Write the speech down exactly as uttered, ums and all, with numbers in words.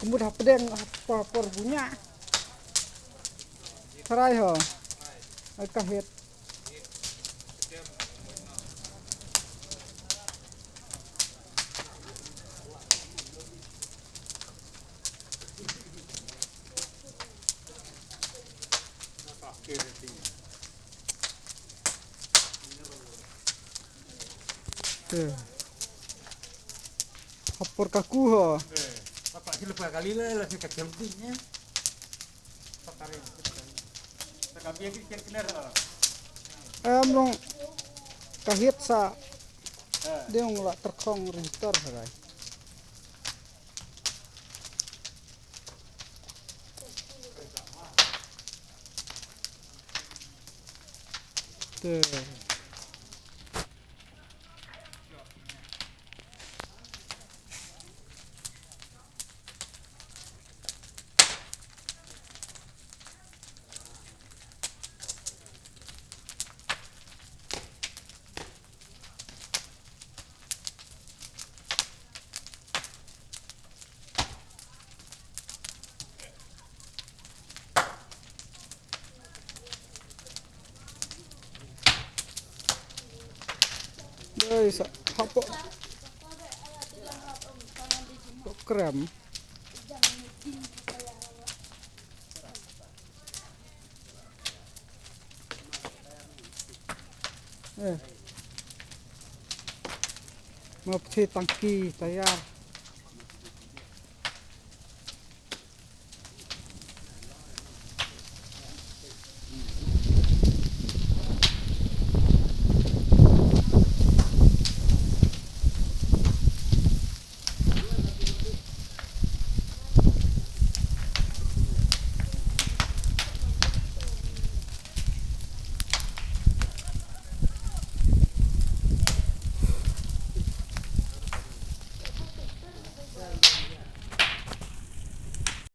Mut hapdeng ha por, por bunya. Trai ho. Ai ka het. Te. Hapor kaku ho. Apa sila pa kali la la sika kem tin ya. Em long ka het sa ding la terkhong rinter hai. Te. Dei sa hapo. Krem. Eh. Mapthi tangki tayar.